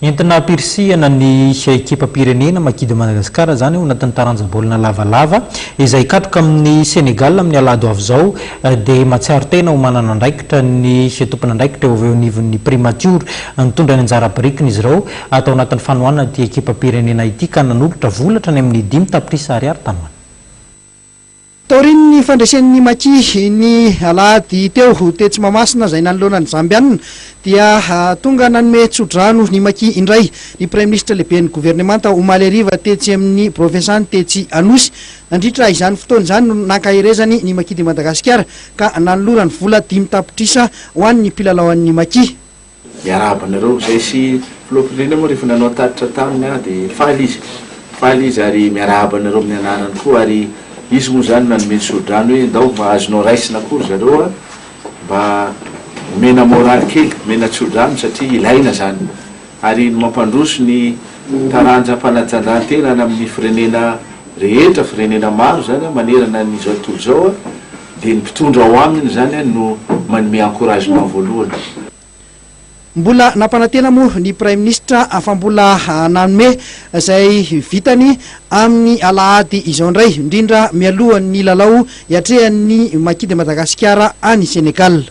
Entina hampirisihana ny ekipam-pirenena Maki de Madagascar izany ao anatin'ny taranja baolina lavalava izay hikatroka amin'i Sénégal amin'ny alahady ho avy izao dia mahatsiaro tena ho manana andraikitra ny tompon'andraikitra eo avy eo anivon'ny primatiora. Nitondra ny anjara birikiny izy ireo tao anatin'ny fanohanana ity ekipam-pirenena ity ka nanolotra vola hatrany amin'ny 5 tapitrisa ariary tany ho any. Taorian'ny fandresen'ny Maki ny alahady teo tetsy Mahamasina izay nanoloana ny Zambianina dia tonga nanome tsodrano ny Maki indray ny Praiminisitra lehiben'ny governemanta omaly hariva tetsy amin'ny birao fiasany tetsy Anosy. Nandritra izany fotoana izany no nankaherezany ny Maki de Madagasikara ka nanolorany vola 5 tapitrisa ho an'ny mpilalaon'ny Maki. Miarahaba anareo izay sy filoham-pirenena moa rehefa nanao tatitra taminy aho dia faly izy, faly izy ary miarahaba anareo amin'ny anarany koa ary izy moa izany nanome tso-drano hoe ndao mba azonao raisina koa ry zareo a, mba omena moraly kely, omena tso-drano satria ilaina izany ary ny mampandroso ny taranjam-panatanjahantena any amin'ny firenena rehetra, firenena maro izany manerana an'izao tontolo izao a. Dia ny mpitondra ao aminy izany no manome encouragement voalohany. Mbola nampanantena moa ny Praiminisitra fa mbola nanome izay vitany amin'ny alahady izao indray, indrindra mialohan'ny lalao hiatrehan'ny Maki de Madagasikara any Sénégal.